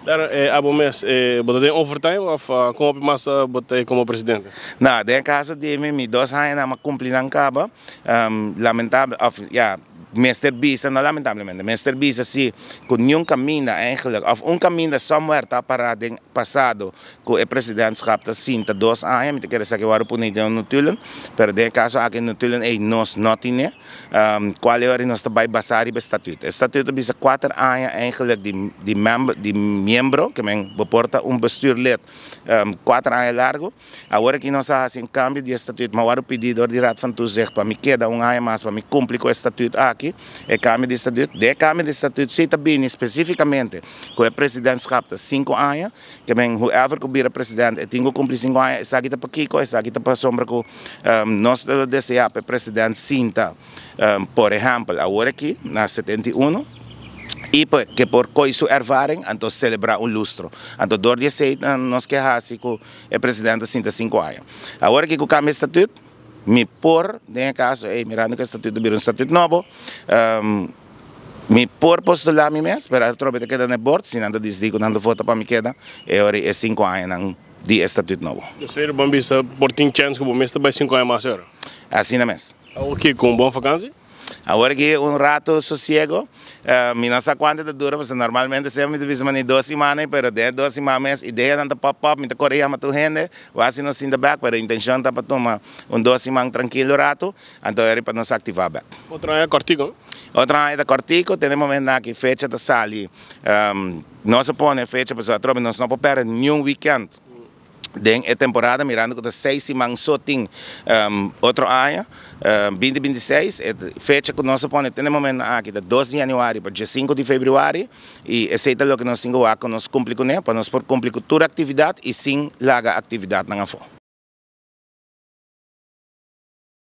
Claro, abo mes, bo ta den overtime of con hopi mas bo ta como presidente? No, den caso di mi, mi 2 aña m'a cumpli nan caba. Lamentable, of ja, mester bisa, no lamentablemente, mester bisa si, cu ningun caminda eigenlijk, of un caminda somewhere ta para den pasado, cu e presidentschap ta sinta 2 aña, mi ta kere esaki a wordo poni den notulen, pero den caso aki notulen ey nos no tin, cual ora nos ta bay basa riba statuut. E statuut ta bisa 4 aña eigenlijk di member, di miembro, kiermen bo por ta un bestuurlid 4 aña largo. Awor cu nos a haci un cambio di statuut, m'a wordo pidi di Raad van Toezicht pa mi keda un aña mas pa mi cumpli cu e statuut aki, e cambio di statuut. E cambio di statuut si ta bin specificamente cu e presidentschap ta 5 aña, kiermen whoever cu bira presidente e tin cu cumpli 5 aña. Esaki ta pakico? Esaki ta pasobra cu nos ta desea pa presidente sinta, por ehempel, awor aki na 71 y cu por coy su ervaring, anto celebra un lustro. Anto door di esey nos kier haci cu e presidente sinta 5 aña. Awor cu cambia statuut, mi por, den caso, mirando cu e statuut a bira un statuut nobo, mi por postula mi mes, pero atrobe ta keda na board, si nan decidi cu nan vota pa mi keda, e ora e 5 aña nan di statuut nobo. Esey ban bisa por tin chance cu bo mes ta bay 5 aña mas ora. Asina mes. Ok, cu un bon vakantie? Awor cu un rato sosiego, mi no sa cuanto ta dura, pasobra normalmente semper mi ta bisa mani 2 siman, pero den 2 siman mes, idea nan ta pop up, mi ta core yama tur hende, wasi nos in the back, pero intencion ta pa tuma un 2 siman trankilo rato, anto eri pa nos activa back. Otro aña cortico? Otro aña ta cortico, tin momento cu fecha ta sali, nos a pone fecha, pasobra atrobe nos no por perde ningun weekend den e temporada, mirando cu ta 6 siman so tin otro aña, 2026, e fecha cu nos a pone te momento aki, di 2 di januari pa 5 di februari, y esey ta loke nos tin cu nos cumpli cu ne, pa nos por cumpli cu tur actividad y sin laga actividad nan afo.